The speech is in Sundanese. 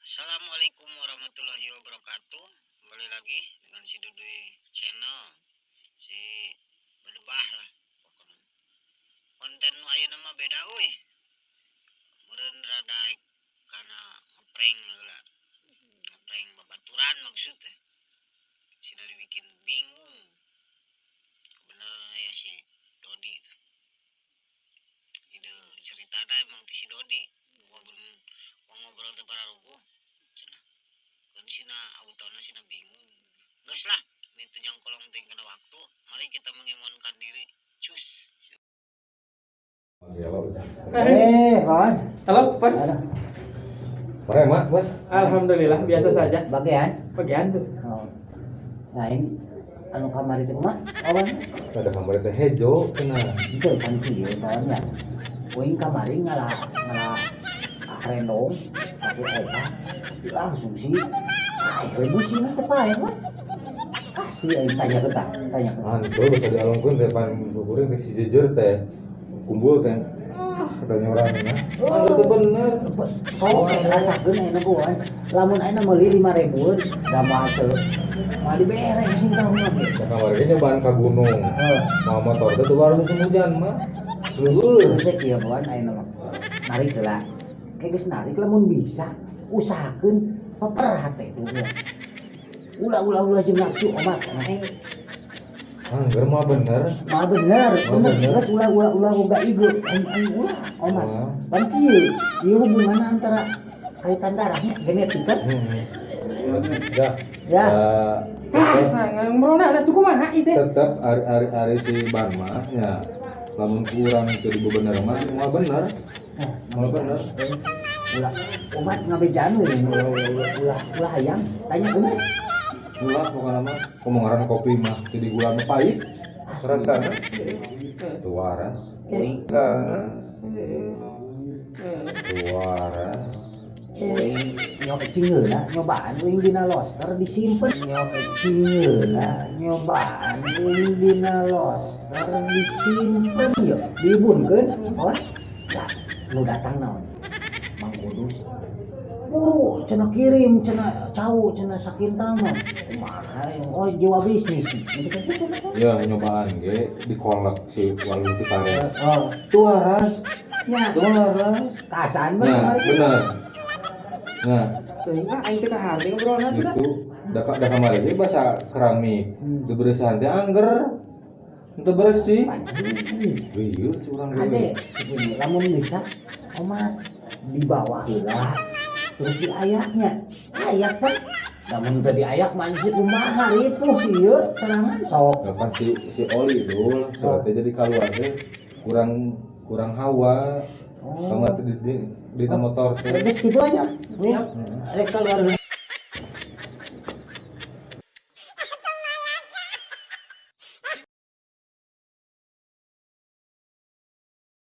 Assalamualaikum warahmatullahi wabarakatuh. Kembali lagi dengan si Duduy Channel. Si berdebah lah pokoknya. Konten nu ayeuna mah beda euy. Meureun rada kana ngeprank heula. Ngeprank babaturan maksud teh. Sina dibikin bingung. Kebenaran ya si Dodi itu. Ide ceritana emang ti si Dodi. Walaupun ngobrol teh bararuguh cenah. Kan sina autona sina bingung. Geus lah, itu nyangkolong teuing kana waktu. Mari kita mengemonkan diri. Cus. Eh, kawan. Halo, Bos. Mana mak, Bos? Alhamdulillah, biasa saja. Bagian. Bagian tuh. Oh. Nah, ini anu kamari teh kumaha? Kawan. Ada kamar teh hejo cenah. Itu kan kieu kawannya. Uing kamari ngalah ngalah rendong pakai obat langsung sih. Ay, ribu sih mah teh paeh mah. Asli aing tanya ke tah, tanya ke. Mantul bisa dialungkeun teh pan kuring teh si jujur teh kumpul teh. Ah, katanya orangnya. Ah, itu bener. Sok rasakeun ayeuna kawan. Lamun ayeuna meuli 5000-eun, da moal teu. Moal dibere sing tahu mah ge. Da kamari ge nyobaan ka gunung. Heeh. Mau motor teh tuh baru musim hujan mah. Terus Leueur. terus teh kieu kawan ayeuna mah. Narik heula. Kayak geus narik, lamun bisa usahakeun peper hate teh ulah. Ulah, ulah, ulah jeung nafsu omat. Angger mah bener. Mah bener, Mah bener. Bener. Geus ulah, ulah, ulah boga ego. Aing aing ulah omat. Wah. Pan kieu, ieu hubunganna antara kaitan darahnya genetik kan? Hmm. Dah. Ya. Ah, nah, ngobrol ada tuh kumaha ieu teh? Tetep ari ari ari si ban mah nya lamun kurang itu di bener mah moal bener. Eh, Moal bener. Ulah omat ngabejaan we, ulah, ulah, ulah, ulah hayang tanya bener. Gula pokoknya mah komo ngaran kopi mah jadi gula mah pahit rasana tuh waras. Uing Tuh waras. Uing nyok heula nyobaan uing dina loster disimpen, nyok heula nyobaan uing dina loster disimpen yuk diibunkeun. Oh ya, nu datang naon Mang Kudus buru cenah, kirim cenah cau cenah sakintal mah kumaha. Oh, jiwa bisnis gitu kan gitu kan. Ya nyobaan ge dikolek si walu ti karet. Oh. Tuh waras. Nya. Tuh waras. Kasan. Nah. Bener. Bener, nah. Teuing ah, aing teh kaharti ngobrolna tuh dah. Gitu da kamari ge bahasa keramik. Teu beresihan teh angger teu bersih. Lieur curang. Kade segini lamun bisa omat di bawah heula terus diayaknya ayak pak, lamun teu diayak mah sih kumaha, ripuh sih ieu serangan sok. Kapan si si oli dul surat teh jadi keluar teh kurang kurang hawa. Oh. Kamu teh di motor teh. Terus gitu aja. Wih, rek keluar.